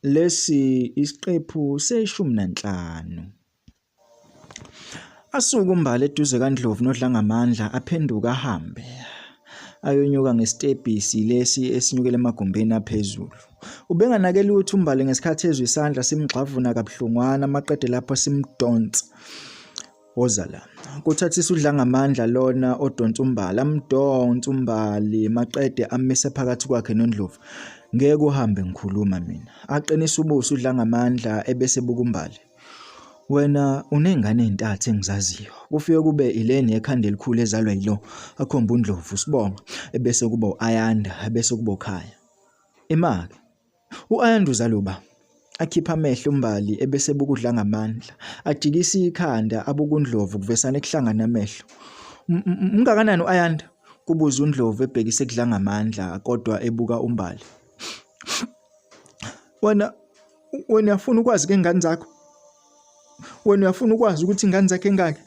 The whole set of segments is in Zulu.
Lesi isiqephu seshumi nanhlanu. Asuke uMbali eduze kaNdlovu noDlangamandla aphenduke ahambe ayonyuka ngesitebhisi lesi esinyukela emagumbini aphezulu. Ubenganake lutho uMbali ngesikhathi ezwa isandla simgxavuna kabuhlungwana maqede lapho simdonsa. Woza la. Kuthathisa uDlangamandla lona odonsa uMbali, amdonsa uMbali maqede amise phakathi kwakhe noNdlovu. Ngeke uhambe ngikhuluma mina. Aqinise ubuso uDlangamandla ebese ebuka uMbali. Wena uney'ngane ey'ntathu engizaziyo. Kufike kube ile nekhanda elikhulu ezalwa yilo, akhombe uNdlovu, uSibonga, ebese kuba u-Ayanda, ebese kuba uKhaya. Ima-ke. U-Ayanda uzalwa uba? Akhiphe amehlo uMbali ebese ebuka uDlangamandla. Ajikise ikhanda abuke uNdlovu kuvesane kuhlangane amehlo. Mngakanani u-Ayanda? Kubuza uNdlovu ebhekise kuDlangamandla kodwa ebuka uMbali. Wena wena uyafuna ukwazi ke ngane zakho wena uyafuna ukwazi ukuthi ingane zakhe engaki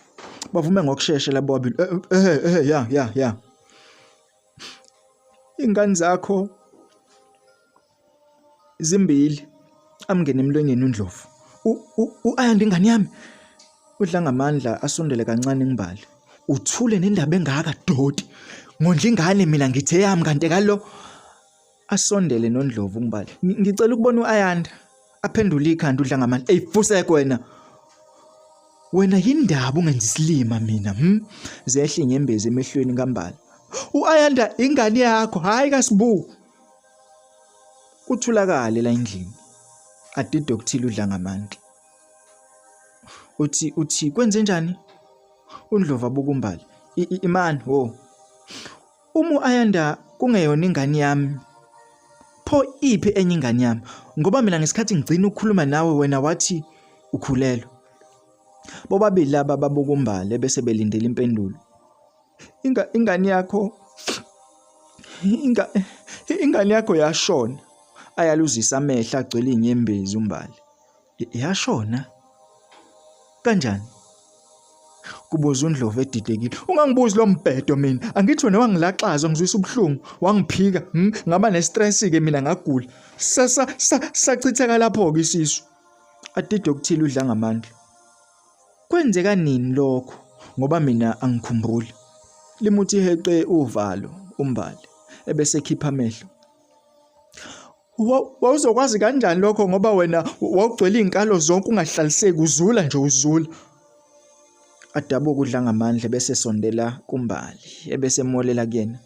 bavume ngokushesha labo babili eh, eh eh ya ya ya ingane zakho zimbili amngene emlonyeni uNdlovu u-Ayanda ingane yami udla ngamandla asondele kancane ngibali uthule nendaba engaka doti ngondla ingane mina ngithe yami kanti kalo Asondele noNdlovu uNgibali. Ngicela ukubona u-Ayanda. Aphendule ikhanda udla ngamandla. Ey fusek wena. Wena yindaba ungenza isilima mina, hm? Zehla inyembezi emehlweni kaMbali. U-Ayanda ingane yakho, hayi kaSibu. Kuthulakale la endlini. Adide okuthile udla ngamandla. Uthi uthi kwenze njani? UNdlovu abuka uMbali. Imani, wo. Uma u-Ayanda kungeyona ingane yami, pho iphi enye ingane yami? Ngoba mina ngesikhathi ngigcina ukukhuluma nawe wena wathi ukhulelwe. Bobabili laba babuka uMbali bese belindela impendulo. Inga, ingane yakho inga, ingane yakho yashona. Ayaluzisa amehlo agcwele izinyembezi uMbali. Yashona? Kanjani? Kubuza uNdlovu edidekile. Ungangibuzi lo mbhedo mina. Angithi wena wangilaxaza ngizwisa ubuhlungu, wangiphika, hm? Ngaba nestress ke mina ngagula. Sasa sachitheka lapho ke isisu. Adide okuthile udla ngamandla. Kwenzeka nini lokho? Ngoba mina angikhumbuli. Limuthi heqe uvalo uMbali ebese ekhipha amehlo. Wawuzokwazi kanjani lokho ngoba wena wawugcwele iy'nkalo zonke ungahlaliseki uzula nje uzula. Adabuka udla ngamandla bese sondela kuMbali ebese emolela kuyena.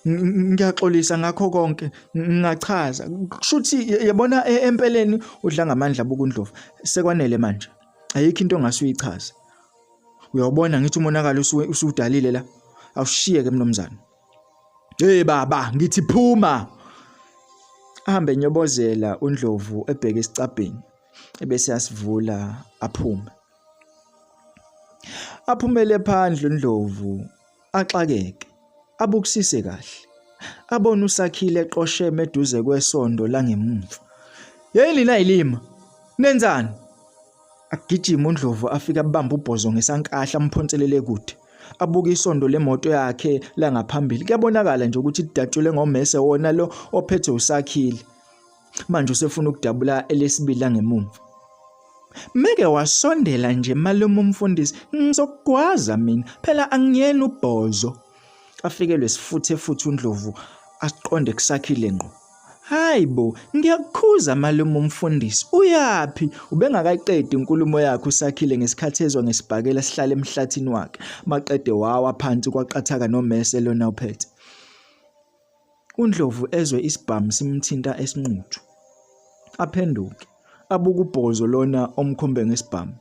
Ngiyaxolisa ngakho konke ngingachaza kushuthi yabona e, empeleni udla ngamandla buka uNdlovu sekwanele manje ayikho into ongase uyichaze. Uyawubona ngithi umonakalo usudalile la awushiyeke mnumzane. Hey baba, ngithi phuma. Ahambe enyobozela uNdlovu ebheke esicabheni ebese yasivula aphume. Aphumele phandle uNdlovu axakeke, abukisise kahle. Abone uSakhile eqosheme eduze kwesondo langemumva. Yeyi nina yilima, nenzani? Agijime uNdlovu afike abambe uBhozo ngesankahla amphonselele kude. Abuke isondo lemoto yakhe langaphambili. Kuyabonakala nje ukuthi lidatshulwe ngomese wona lo ophethe uSakhile. Manje usefuna ukudabula elesibili langemumva. Meke wasondela nje malume umfundisi, ngizokugwaza mina. Phela angiyena uBhozo. Afikelwe sifuthe futhi uNdlovu aqonde kuSakhile ngqo. Hayi bo, ngiyakukhuza malume umfundisi. Uyaphi? Ubengakayiqedi inkulumo yakhe uSakhile ngesikhathi ezwa ngesibhakela sihlala emhlathini wakhe. Maqede wawa phansi kwaqathaka nomese lona uphethe. UNdlovu ezwe isibhamu simthinta esinquthu. Aphenduke, abuke uBhozo lona omkhombe ngesibhamu.